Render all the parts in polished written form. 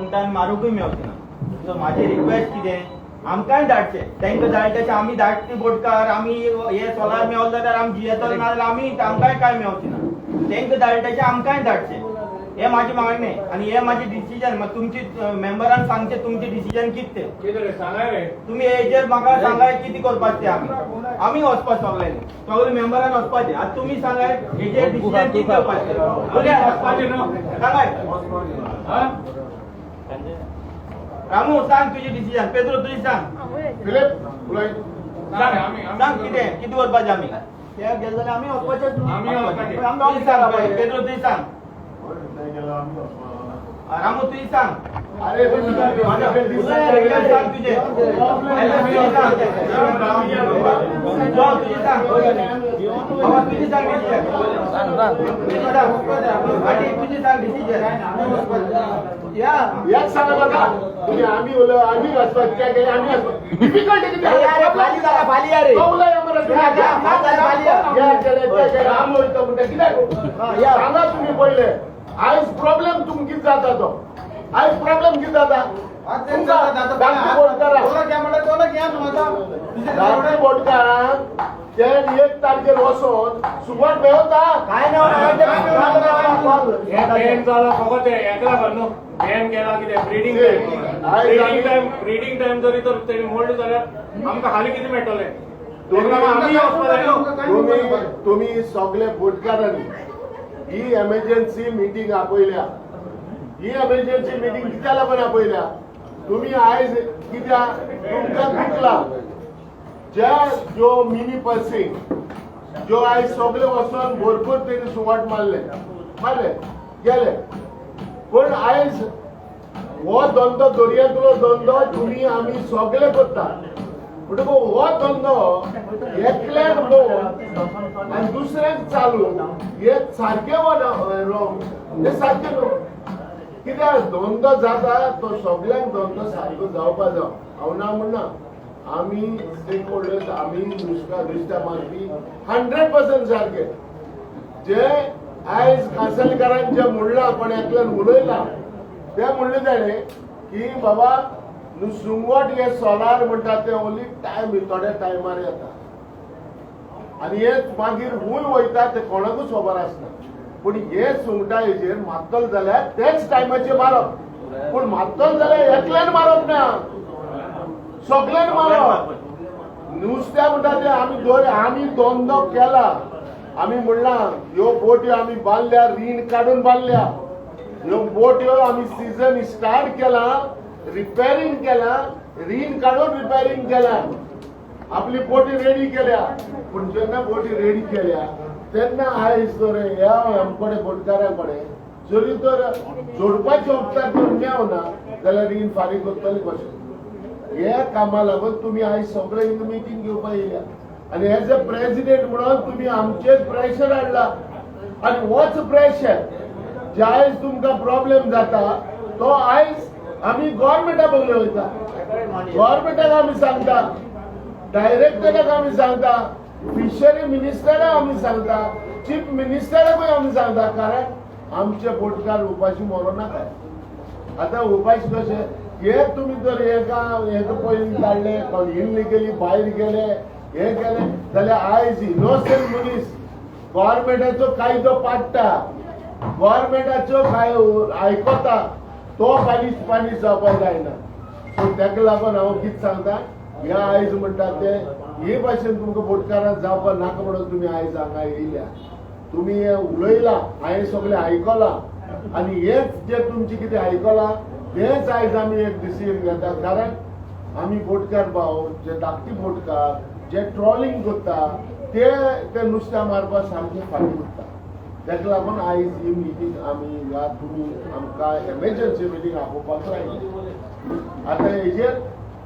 सुंगटान मारूंकूय मेवचे ना. सो म्हाजी रिक्वेस्ट कितें, आमकांय धाडचें. तांकां धाडटे तशें आमी धाडटी बोटकार. आमी हे सोलार मेवले जाल्यार आमी जियेतले, ना जाल्यार आमी आमकांय कांय मेवचें ना. तांकां धाडटे तशें आमकांय धाडचें, हे म्हाजी मागणें आनी हे म्हाजी डिसिजन. मागीर तुमची मेंबरान सांगचें तुमचें डिसिजन कितें तें. कितें रे, सांगाय रे. तुमी हेजेर म्हाका सांगाय कितें करपाचें तें. आमी आमी वचपा सगळ्यांनी, सगळे मेंबरान वचपाचें. आतां तुमी सांगाय हेजेर डिसिजन कितें घेवपाचें तें. वचपाचें न्हू. सांगाय. हा? रामू, सांग तुजी डिसिजन. पेद्रो, तुजी सांग. फिलिप उलय. सांग रे, आमी सांग कितें कितें करपाचें आमी. ते गेले जाल्यार आमी वचपाचेच न्हू. आमी वचपाचें. आमी तुजी सांग पेद्रो, तुजी सांग. रामू, तुजी सांग. अरे, सांग तुजें. तुजी सांग जॉन, तुजी सांग बाबा, तुजी सांग डिसिजन. तुजी सांग आनी तुजी सांग डिसिजन. या. याच सांगा बघा तुम्ही. आम्ही उलय, आम्ही वचपाक त्या गेले, आम्ही वचपाक डिफिकल्टी किती. या रे, फाली जाता, फाली या रे. तो उलय मरे तुम्ही. या, या, फाली या. या गेले, ते गेले, आमी वयता म्हणटा कित्याक? या. सांगा तुम्ही पयले. आयज प्रॉब्लेम तुमकां कितें जाता तो? आयज प्रॉब्लेम कितें जाता तुमकां? धाकटी बोटकारां, धाकटी बोटकारांक ते 1 तारखेर वचोन सुंगट मेवता. काय ना. हे बॅन जाला फकत ते हेका लागून न्हू. बॅन केला कितें, ब्रिडींग टायम. आयज ब्रिडींग टायम, ब्रिडींग टायम जरी तर तेणी मोडले जाल्यार आमकां खाली कितें मेळटलें? ताका लागून आमी वचपा जाय न्हू. तुम्ही तुम्ही सगळे बोटकारांनी ही एमर्जन्सी मिटींग आपयल्या. ही एमर्जन्सी मिटींग कित्याक लागून आपयल्या तुम्ही आयज? कित्याक तुमकां दुखला जे ज्यो मिनी पर्सिंग ज्यो आयज सगळे वचोन भरपूर तेणी सुंगट मारले, मारले गेले. पूण आयज हो धंदो, दर्यांतलो धंदो तुमी आमी सगळे करता. म्हणटकूच हो धंदो एकल्याक पळोवन आनी दुसऱ्याक चालू हे सारकें रॉंग, हे सारकें न्हू. कित्याक धंदो जाता तो सगळ्यांक धंदो सारको जावपा जाव. हांव ना म्हणना. आमी स्टेक होल्डर्स, आमी नुस्त्या मारपी 100% सारके. जे आयज कांसालीकारान जे म्हणलां, कोण एकल्यान उलयलां, ते म्हणलें ताणें की बाबा सुंगट हे सोलार म्हणटा ते ओनली टायम, थोड्या टायमार येता आनी हे मागीर खूंय वयता ते कोणाकूच खबर आसना. पूण हे सुंगटां हेजेर मारतलो जाल्यार तेच टायमाचेर मारप. पूण मारतलो जाल्यार एकल्यान मारप ना, सगळ्यान मारप. नुस्त्या म्हणटा ते आमी दर आमी धंदो केला. आमी म्हणला ह्यो बोट्यो आमी बांदल्या, रीण काडून बांदल्या ह्यो बोट्यो. आमी सीझन स्टार्ट केला, रिपेरींग केला, रीण काडून रिपेरींग केला, आपली बोटी रेडी केल्या. पूण जेन्ना बोटी रेडी केल्या तेन्ना आयज तर ह्या आमकडे बोटकारा कडेन जरी तर जोडपाचे उपचार जर मेवना जाल्यार रीण फारीक करतले कशें? हे कामा लागून तुमी आयज सगळे हिंगा मिटींग घेवपाक येयल्या आनी एज अ प्रेसिडेंट म्हणून तुमी आमचेर प्रेशर हाडला. आनी होच प्रेशर जे आयज तुमकां प्रॉब्लेम जाता तो आयज आमी गोवोरमेंटा बगले वयता. गोवोरमेंटाक आमी सांगता, डायरेक्टराक आमी सांगता, फिशरी मिनिस्टराक आमी सांगता, चीफ मिनिस्टराकूय आमी सांगता. कारण आमचे बोटकार उपाशी मरो नाका. आतां उपाशी कशे हे तुमी जर हेका हेका पयलीं काडले, इलिगली भायर गेले, हे केले जाल्यार आयज इनोसंट मनीस गोवोरमेंटाचो कायदो पाडटा, गोवोरमेंटाचो काय आयकता, तो पानीस पानीस जावपाक जायना. सो ताका लागून हांव कितें सांगता, हे आयज म्हणटा ते हे भाशेन तुमकां बोटकारां जावपाक नाका म्हणून तुमी आयज हांगा येयल्या. तुमी हे उलयला, हांवें सगळें आयकलां आनी हेच जे तुमचें कितें आयकलां तेच आयज आमी एक डिसिजन घेता. कारण आमी बोटकार भाव जे धाकटी बोटकार जे ट्रॉलिंग करता ते ते नुस्त्या मारपाक सामके फाटीं उरता. ताका लागून आयज ही मिटींग आमी ह्या तुमी आमकां एमर्जन्सी मिटींग आपोवपाक लायली. आतां हेजेर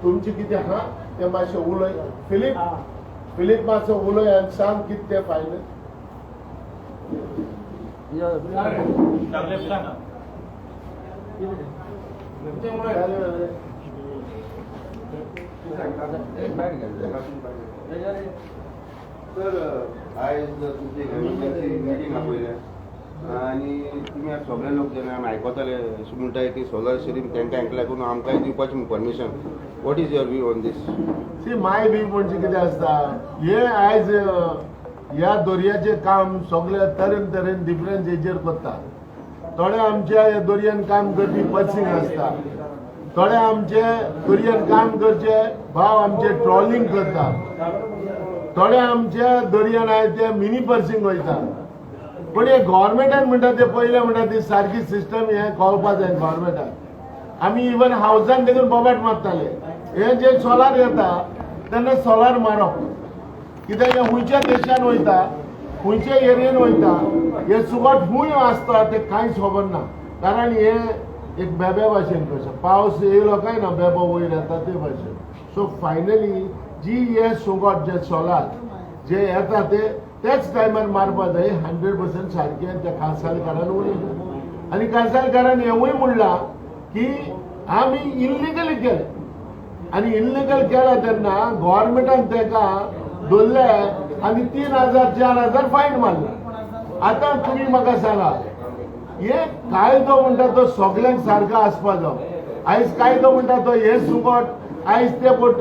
तुमचें कितें आहा तें मातशें उलय फिलीप. फिलीप, मातसो उलय आनी सांग कितें तें फायनल. सगळे सांगा. तर आयज तुमची एमर्जन्सी मिटींग आपयल्या. आनी तुमी आतां सगळे लोक जेन्ना आमी आयकताले अशें म्हणटाय की सोलर स्ट्रीम तांकां हांकां लागून आमकांय दिवपाची permission. What is your view on this? See, my view म्हणजे कितें आसता, हे आयज ह्या दर्याचें काम सगळे तरेन तरेन डिफरंट हेजेर करता. थोडे आमच्या ह्या दर्यान काम करपी पसिंग आसता, थोडे आमचे दर्यान काम करचे भाव आमचे ट्रॉलिंग करता, थोडे आमच्या दर्यान आहाय ते मिनी पर्सिंग वयता. पूण हे गव्हर्मेंटान म्हणटा ते पयले म्हणटा ती सारकी सिस्टम हे कळपा जाय गव्हर्मेंटान. आमी इवन हावसान देखून बोबाट मारताले, हे जे सोलार येता तेन्ना सोलार मारप, कित्याक हे खंयच्या देशान वयता, खंयच्या एरियेन वयता, हे सुगट खूंय आसता ते कांयच खबर ना. कारण हे एक बेब्या भाशेन कशें पावस येयलो काय ना बेबो वयर येता ते भाशेन. सो फायनली जी हे सुंगट जे सोलार जे येता ते त्याच टायमार मारपा जाय 100% सारकें. त्या कांसालकारान उलयलें आनी कांसालकारान हेंवूय म्हणलां की आमी इल्लिगली केलें आनी इल्लिगल केलें तेन्ना गव्हर्मेंटान ताका धरले आनी 3,000 4,000 फायन मारला. आतां तुमी म्हाका सांगा, हे कायदो म्हणटा तो सगल्यांक सारको आसपा जाय. आयज कायदो म्हणटा तो हे सुंगट आयज ते बोट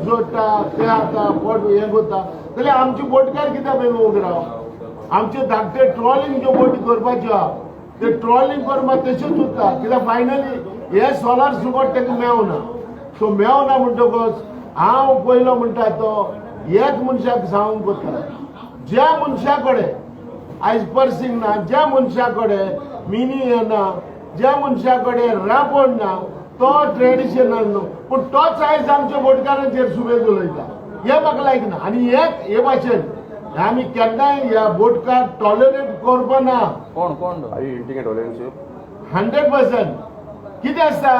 जोडटा ते आतां बोट हें करता जाल्यार आमचे बोटकार कित्याक बेगीन उबे राव? आमचे धाकटे ट्रॉलिंग ज्यो बोटी करपाच्यो आहा ते ट्रॉलिंग करपाक तश्योच उरता, कित्याक फायनली हे सोलार सुंगट ताका मेवना. सो मेवना म्हणटकच हांव पयलो म्हणटा तो एक मनशाक सांगूंक कोत्ता, ज्या मनशा कडेन आयज पर्सिंग ना, ज्या मनशा कडेन मिनी येना, ज्या मनशा कडेन रांपण ना, तो ट्रेडिशनल न्हू, पूण तोच आयज आमच्या बोटकारांचेर सुबेज उलयता, हें म्हाका लायकना. आनी हे भाशेन आमी केन्नाय ह्या बोटकार टॉलरेट करपा ना. कोण कोण? Are you hinting at tolerance? 100%. कितें आसता,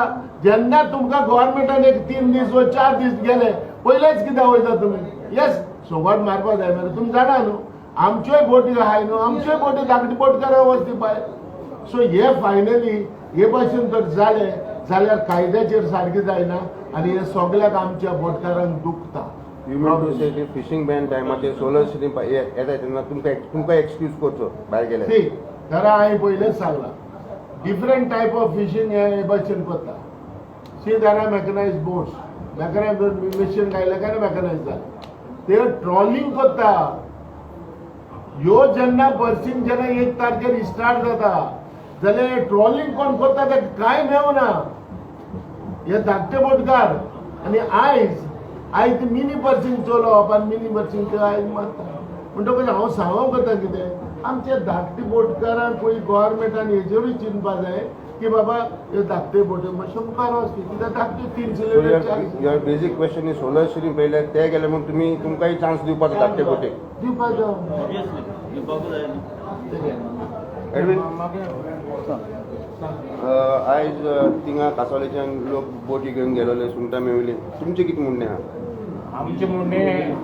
जेन्ना तुमकां गव्हर्मेंटान एक 3 दीस वा 4 दीस गेले पयलेच कित्याक वयता तुमी? येस, सुंगट मारपा जाय मरे, तुमी जाणा न्हू आमच्योय बोटी आहाय न्हू, आमच्योय बोटी धाकटी बोटकारां वचती बाय. सो हे फायनली हे भाशेन जर जालें जाल्यार कायद्याचेर सारकें जायना आनी हे सगल्याक आमच्या बोटकारांक दुखता. You mean to say की फिशींग बॅन टायमाचेर सोलर स्ट्रीम येता तेन्ना तुमकां एक्सक्यूज करचो भायर गेल्यार? सी, कारण हांवें पयलेच सांगलां, डिफरंट टायप ऑफ फिशींग हे भाशेन करता. See, there are mechanise boats, mechanise machine घायले काय मेकनायज जालें ते ट्रॉलिंग करता. ह्यो जेन्ना पर्सिंग जेन्ना 1 तारखेर स्टार्ट जाता जाल्यार ट्रॉलिंग कोण करता ते कांय मेवना हे धाकटे बोटकार. आनी आयज आयज ती मिनी पर्सिंग चलोवप आनी मिनी पर्सिंग ते आयज मारता. म्हणटकच हांव सांगूंक वता कितें, आमचे धाकटे बोटकारांक पयलीं गव्हर्मेंटान हेजेरूय चिंतपा जाय की बाबा हे धाकटे बोटी मातशे मुखार वचपी, कित्याक धाकटे 3 So cylinder 4 your basic question is solar stream पयल्यार ते गेले म्हूण तुमी तुमकांय चान्स दिवपाचो धाकटे बोटीक? दिवपाचो. ऑब्वियसली दिवपाकूच जाय न्ही. एडवीन, आयज थिंगा कासावलेच्यान लोक बोटी घेवन गेलोले, सुंगटां मेवली, तुमचें कितें म्हणणें आहा? आमचें म्हणणें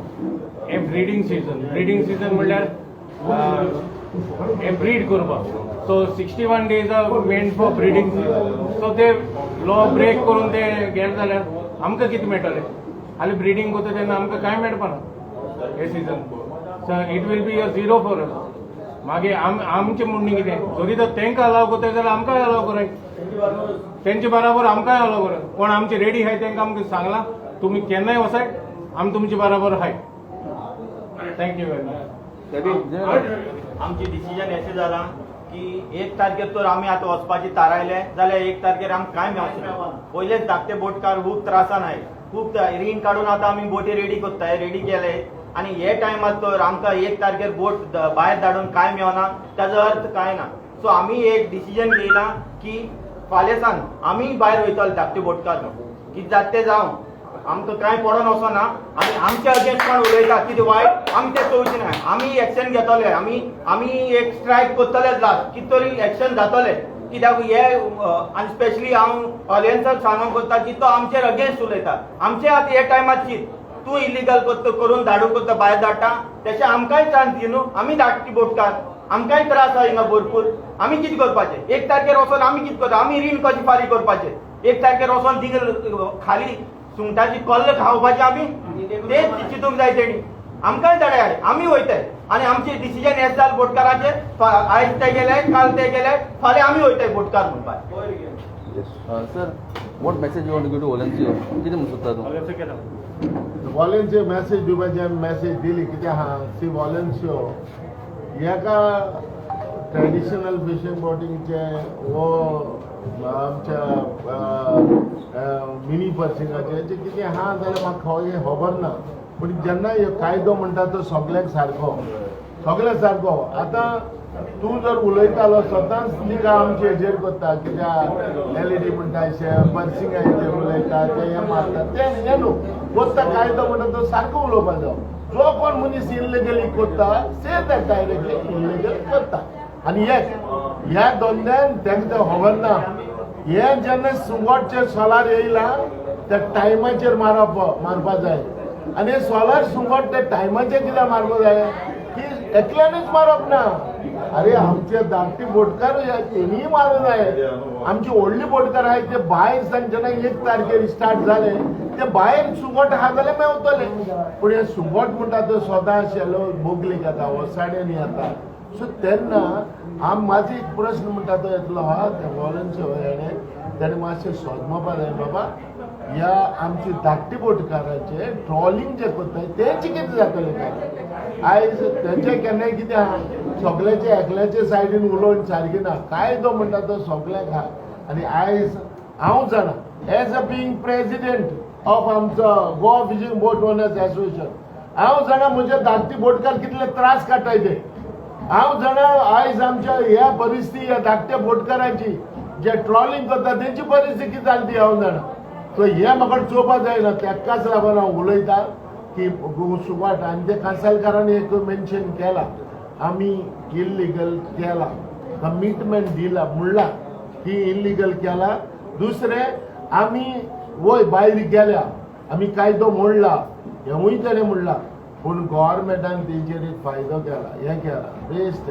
हें ब्रिडींग सिजन. ब्रिडींग सिजन म्हणल्यार हें ब्रीड करपाक. So 61 days are meant for breeding season. So ते लॉ ब्रेक करून ते गेले जाल्यार आमकां कितें मेळटलें? हालीं ब्रिडींग करता तेन्ना आमकां कांय मेळपाना हे season. So it will be a zero for us. मागीर आमचें म्हणणें कितें, जरी तर तांकां अलाव करता जाल्यार आमकांय अलाव कराय, तेंचे बराबर आमकांय अलाव कराय. कोण आमचे रेडी आहाय तांकां आमकां सांगलां, तुमी केन्नाय वचाय, आमी तुमचे बराबर आहाय. Thank you very much. आमची डिसिजन अशें जालां की 1 तारखेर तर आमी आतां वचपाची थारायले जाल्यार 1 तारखेर आमकां कांय मेळचें ना. पयलेच धाकटे बोटकार खूब त्रासान आहाय, खूब रीण काडून आतां आमी बोटी रेडी करताय, रेडी केले आनी हे टायमार तर आमकां 1 तारखेर बोट भायर धाडून कांय मेळना, ताजो अर्थ कांय ना. सो आमी एक डिसिजन घेयला की फाल्यां सान आमी भायर वयतले धाकटे बोटकार म्हणून, कितें जाता तें जावं, आमकां कांय पडोन वचना. आनी आमच्या अगेन्स्ट कोण उलयता कितें वायट आमी तें चोवचे ना, आमी एक्शन घेतले, आमी एक स्ट्रायक करतलेच, लास्ट कितें तरी एक्शन जातलें. कित्याक हे आनी स्पेशली हांव ऑडियन्साक सांगूंक कोत्ता की तो आमचेर अगेन्स्ट उलयता, आमचे आतां हे टायमार चिंत तूं इलिगल करता करून धाडूंक करता भायर धाडटा, तशें आमकांय चान्स दी न्हू. आमी धाकटी बोटकार, आमकांय त्रास आसा हिंगा भरपूर. आमी कितें करपाचें 1 तारखेर वचोन? आमी कितें करता? आमी रीण कशें फारीक करपाचें? 1 तारखेर वचोन थिंगा खाली सुंगटाची कल्ल खावपाची आमी? तेच चिंतूंक जाय तेणी. आमकांय धाडाय, आमी वयताय. आनी आमचे डिसिजन हें जाल बोटकाराचेर. आयज ते गेले, काल ते गेले, फाल्यां आमी वयताय बोटकार म्हणपाक. Sir, what message you want to give to Olencio? कितें म्हणूंक सोदता तूं? वॉलेन्सियो मॅसेज दिवपाची आमी मॅसेज दिली. कितें आहा, सी, वॉलेन्सियो हेका ट्रेडिशनल फिशींग बोटींगचे वो आमच्या मिनी पर्सिंगाचे जे कितें आहा जाल्यार म्हाका खंय खबर ना. पूण जेन्ना ह्यो कायदो म्हणटा तो सगल्यांक सारको, सगळ्यांक सारको. आतां तूं जर उलयतालो, स्वताच निका आमचे हेजेर करता. कित्याक एलईडी म्हणटा, अशें पर्सिंगा हेजेर उलयता, ते हें मारता, ते हें न्हू करता. कायदो म्हणटा तो सारको उलोवपा जाय. जो कोण मनीस इल्लिगली करता, से that directly illegal करता. आनी एक ह्या धंद्यान तांकां तें खबर ना. हे जेन्ना सुंगटचेर सोलार येयला, त्या टायमाचेर मारप मारपा जाय. आनी हे सोलार सुंगट त्या टायमाचेर कित्याक मारपा जाय की एकल्यानूच मारप ना. अरे, आमचे धाकटी बोटकार हेणीय मारूं जाय. आमची व्हडली बोटकार आहाय ते भायर सावन जेन्ना 1 तारखेर स्टार्ट जाले, ते भायर सुंगट आहा जाल्यार मेवतले. पूण हे सुंगट म्हणटा तो सदां शेलो बोगलेक येता, वसाड्यांनी येता. सो तेन्ना आम म्हाजो एक प्रश्न म्हणटा तो येतलो आहा, त्या वॉलन्सियो हेणें तेणें मातशें सोदमपा जाय, बाबा ह्या आमची धाकटी बोटकाराचे ट्रॉलिंग जे करताय तेंचे कितें जातलें काय. आयज तेंचे केन्नाय कितें आहा, सगळ्याचे एकल्याचे सायडीन उलोवन सारकें ना. कायदो म्हणटा तो सगळ्याक आहा. आनी आयज हांव जाणा, as a being president of आमचो गोवा फिशींग बोट ओनर्स एसोसिएशन, हांव जाणा म्हजे धाकटी बोटकार कितले त्रास काडटाय ते. हांव जाणा आयज आमच्या ह्या परिस्थिती, ह्या धाकट्या बोटकारांची जे ट्रॉलिंग करता तेंची परिस्थिती कितें जाली ती हांव जाणा. सो हें म्हाका चोवपा जायना. तेकाच लागून हांव उलयता की सुवात आनी ते कांसालकारांनी एक मेन्शन केला, आमी इल्लिगल केला, कमिटमेंट दिला म्हणला की इल्लिगल केला. दुसरें, आमी वय भायर गेल्या, आमी कायदो मोडला हेंवूय तेणें म्हणलां. पूण गोवोरमेंटान तेंचेर एक फायदो केला, हें केला बेस्ट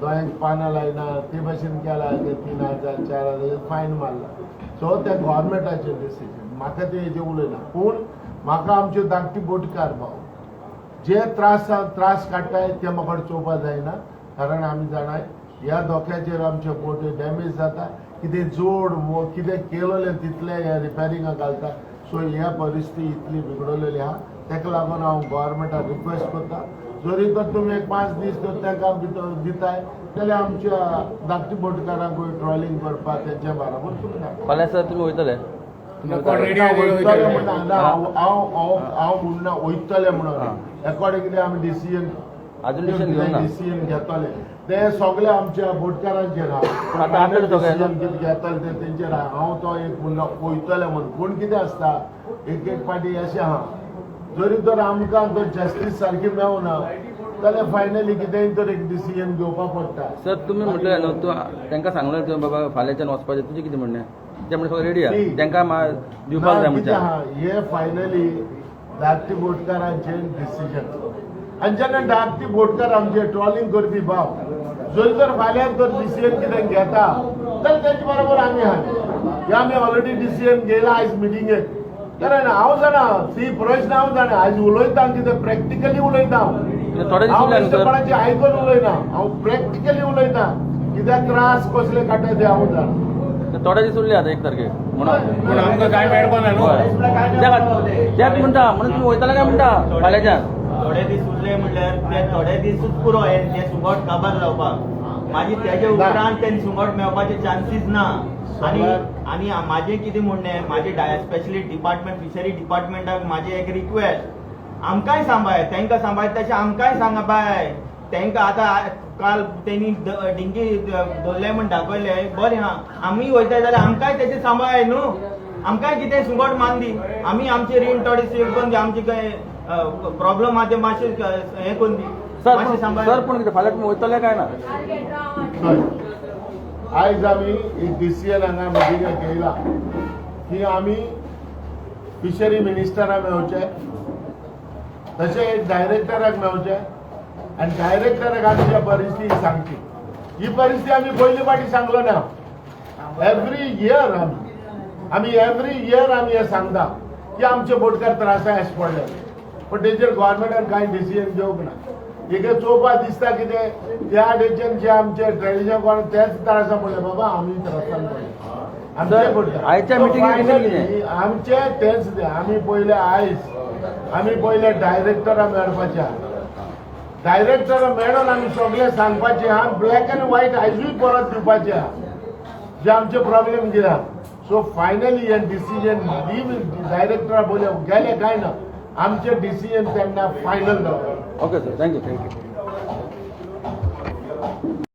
दोळ्यांक पानां लायना ते भाशेन केला. ते 3,000 4,000 फायन मारला. सो त्या गोवोरमेंटाचें डिसिजन, म्हाका ते हेजें उलयना. पूण म्हाका आमच्यो धाकटी बोटकार भाव जे त्रास त्रास काडटाय ते म्हाका चोवपा जायना. कारण आमी जाणाय, ह्या धोक्याचेर आमचे बोट डॅमेज जाता, कितें जोड कितें केलोलें तितलें ह्या रिपेरिंगाक घालता. सो ह्या परिस्थिती इतली बिगडलेली आहा. ताका लागून हांव गोवोरमेंटाक रिक्वेस्ट करता, जरी तर तुमी एक 5 दीस तर तांकां भितर दिताय जाल्यार आमच्या धाकटी बोटकारांकूय ट्रॉलिंग करपाक तेंच्या बराबर तुमी धाडा. फाल्यां सर तुमी वयतले? वयतले म्हणना ना, हांव हांव हांव म्हणना वयतले म्हणून. एकॉर्डिंगली आमी डिसिजन अजून डिसिजन घेवंक ना. डिसिजन घेतले ते सगळे आमच्या बोटकारांचेर पूण आतां आहा. आपलें सगळें डिसिजन कितें घेतले ते तेंचेर आहा. हांव तो एक म्हणना वयतले म्हणून. पूण कितें आसता, एक एक फावटी अशें आहा, जरी तर आमकां जर जस्टीस सारकी मेवना जाल्यार फायनली कितेंय तर एक डिसिजन घेवपाक पडटा. सर, तुमी म्हटलें न्हू, तूं तांकां सांगलें तुवें बाबा फाल्यांच्यान वचपाचें, तुजें कितें म्हणणें? ते म्हणटा सगळें रेडी आहा, तांकां दिवपाक जाय. ना, कितें म्हणच्या आहा, हे फायनली धाकटी बोटकारांचे डिसिजन. आनी जेन्ना धाकटी बोटकार आमचे ट्रॉलिंग करपी भाव जर जर फाल्यां जर डिसिजन कितें घेता जाल्यार तेजे बरोबर आमी आहा. हे आमी ऑलरेडी डिसिजन घेयला आयज मिटिंगेक. कारण हांव जाणा ती प्रश्न, हांव जाणा आयज उलयता कितें, प्रॅक्टिकली उलयता हांव. थोडे दीस हांव उरले न्हू सर. कोणाचे आयकून उलयना, हांव प्रॅक्टिकली उलयता. कित्याक त्रास कसले काडटा ते हांव जाणा. थोडे दीस उरले आतां 1 तारखेक म्हणून. पूण आमकां काय मेळपा ना न्हू. हय, तेच म्हणटा, म्हणून तुमी वयतले काय म्हणटा फाल्यांच्यान? थोडे दीस उरले म्हणल्यार ते थोडे दिसूच पुरो हे ते सुंगट काबार जावपाक. मागीर तेजे उपरांत ते सुंगट मेळपाचे चान्सीस ना. आनी आनी म्हाजें कितें म्हणणें, म्हाजें स्पेशली डिपार्टमेंट, फिशरी डिपार्टमेंटाक म्हाजें एक रिक्वेस्ट, आमकांय सांबाळ, तांकां सांबाळ तशें आमकांय सांगा बाय. तांकां आतां काल तेणी डिंगी धरले म्हण दाखयले, बरें आहा. आमी वयता जाल्यार आमकांय तेजें सांबाळ न्हू. आमकांय कितें सुंगट मानदी, आमी आमचें रीण थोडें सेव करून दी, आमचे काय प्रॉब्लम आहा ते मातशें हें करून दी. सर मातशें सांबाळ. सर, पूण कितें, फाल्यां तुमी वयतले काय ना? हय, आयज आमी एक डिसिजन हांगा मिटिंगेक घेयला की आमी फिशरी मिनिस्टराक मेवचे, तशें डायरेक्टराक मेवचे आनी डायरेक्टराक आमच्या परिस्थिती सांगची. ही परिस्थिती आमी पयली फावटी सांगलो ना. एवरी इयर आमी एवरी इयर आमी हें सांगता की आमचे बोटकार त्रासा आस पडले, पूण तेजेर गोवोरमेंटान कांय डिसिजन घेवंक ना. हेका चोवपा दिसता कितें त्या डेच्यान जे आमचे ट्रेडिशन कोण तेच त्रासा पडले बाबा आमी त्रासान पडले आमचे पडटा. आयच्या So मिटिंगेक finally कितें? आमचे तेच ते आमी पयले आयज आमी पयले डायरेक्टरा मेळपाचे डायरेक्टर मेळोन आमी सगळे सांगपाचे हा ब्लॅक अँड व्हायट आयजूय परत दिवपाचे आहा जे आमचे प्रॉब्लेम कितें आहा. सो फायनली हे डिसिजन डायरेक्टरा बोले गेले काय ना आमचे डिसिजन तेन्ना फायनल जावपाक. Okay sir, thank you, thank you.